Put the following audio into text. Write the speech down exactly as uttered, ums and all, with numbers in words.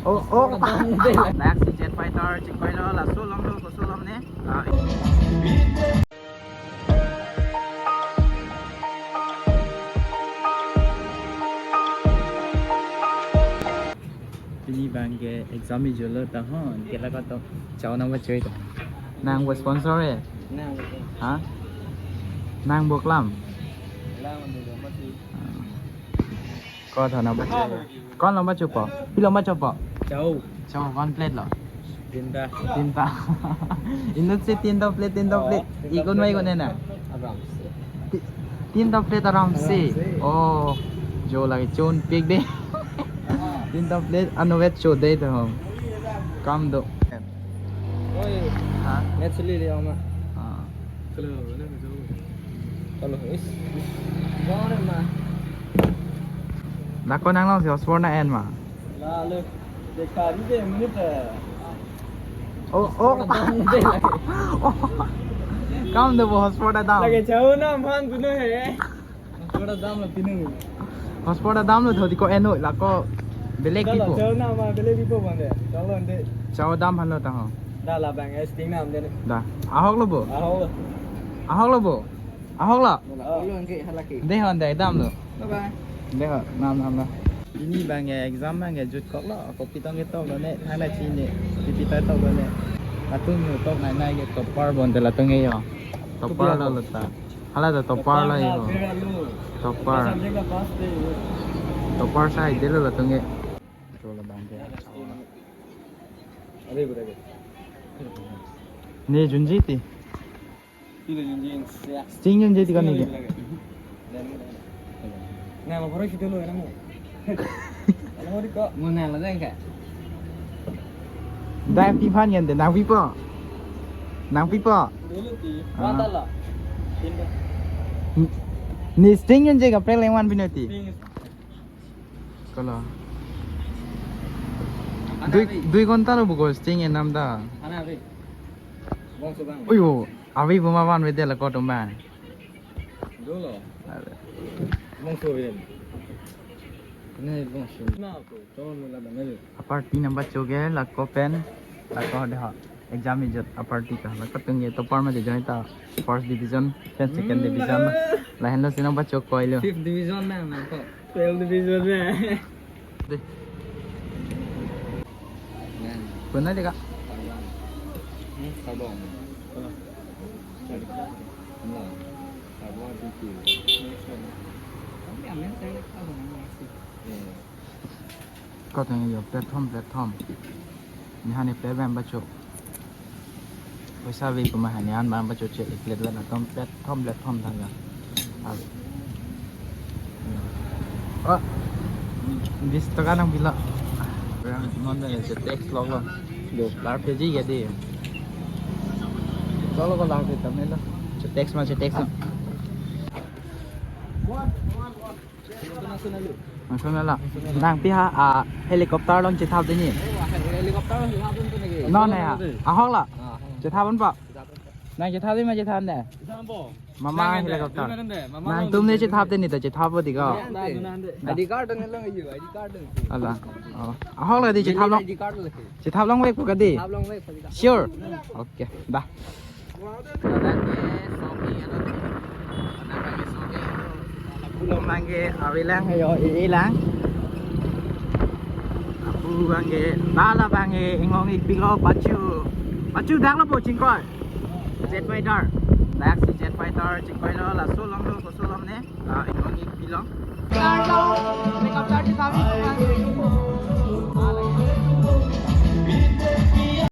Oh, oh. Dak si jet fighter chingkoilo, laso along do, koso along ne. Ah. Pini abang ke exam ejutlo ta ho, ke la kato. Chao nang bachoi ta. Nang bo sponsor eh? Nang bo. Ha? Nang bo klam? Klam ando mati. Ah. Ko tho nang bachoi. Ko along bachopo? Pi along bachopo? Chao. Chao, ko-an plate lo? Tinta. Tinta. Inut si tinta plate, tinta plate. Oh, ikon vai ikon na? Aram se. Ti-, tinta plate aram se. Aram se. Oh, jo lagi chonpik de. Tinta plate anvet cho de to. Kam do. Oi. Ha? Net sili le ama. Ah. Hello, hello, hello. Hello, is. Gone ma. Dak ko nang along si hotspot na-en ma? Lalu, dekari de menit eh. Oh, oh. Hotspot dam de lagi. Oh. Kam do bo hotspot dam. Lagi jauh na man puno he. Hotspot dam lo pinu. Hotspot dam lo thodi ko eno la ko belek pipo. Jauh na ma belek pipo bang de. Jauh lo ande. Jauh dam han lo ta ho. Da labang eh sting nam de. Da. Ahok lo bo. Ahok lo. Ahok lo bo. Ahok lo. Ahok lo angke halaki. De hon de dam lo. Bye bye. De ho nam nam lo. Pini abang eh exam abang eh jutkoklo. Kopi tong ketok lo ne. Thang na chini. Pipi ta tok lo ne. Latum yo tok nai nai ke topper bon de latum ke yo. Topper lo lo ta. Hala ta topper lo yo. Topper. Topper sai de lo latum ke. Cholo bang ke. Are bura ke. Ne junji ti. Tilo junji sia. Sting junji ti kan ne ke. Na mo koro kito lo na mo. Ano mo di ko. Mo na la deng ka. Dai pi phan yan de nang pipo. Nang pipo. Dulu ti. Ah. Mata la. Tinta. Ni sting junji kaprek lengwan pinoti. Sting. Kolo. Dui, dui ghonta lo buko sting enam ta. Ana ave. Bongso bang. Uyo, ave buma van vede la kotum bang. Dolo. Are. Bongso ave. Ne bongso. Na ko, ton la bang. Aparty number choge la ko pen la ko de ha. Exam ejut aparty ka. La ko tung ye topper ma de join ta. First division, then second division. La henlo sino ba chok koilo. Fifth division na na ko. Twelve division na. De. Pernah de ka? Hmm, sabong. Sabong di ki. Kami amen saya sabong masih. Ko thang yo platform, platform. Ni hani pe bam bacho. Paisa ave kuma hani an bam bacho che plate la na tom platform, platform thang ya. Ah. Oh. Bis taka nang bilo. Yang non da che tax log lo. Yo lar pheji ke de. Cholo ko lar phe tam lo. Che tax ma, che tax ma. National la. Nang pi ha, ah, helicopter along chethap de ni. Helicopter along chethap de ni. Non ya. Ahok la. Chethap un pa. Nang chethap de ma chethap de. Mama helicopter. Nangtum ne chethap de ni ta chethap di ko. I D card ne long ju, I D card. Ala. Oh. Ahok la di chethap long. I D card le. Chethap longvek pu ka di. Chethap longvek pu ka di. Sure. Okay. Da. Ladak ke sopi alo. Ladak ke sopi alo. Lapu along abang ke avelang heyo, e-e lang. Lapu abang ke, da labang ke ingong-ik pilo pachu. Pachu dak lo bo chingkoi. Jet fighter. Dak si jet fighter chingkoilo, laso along lo, koso along ne. Ah, ingong-ik pilo.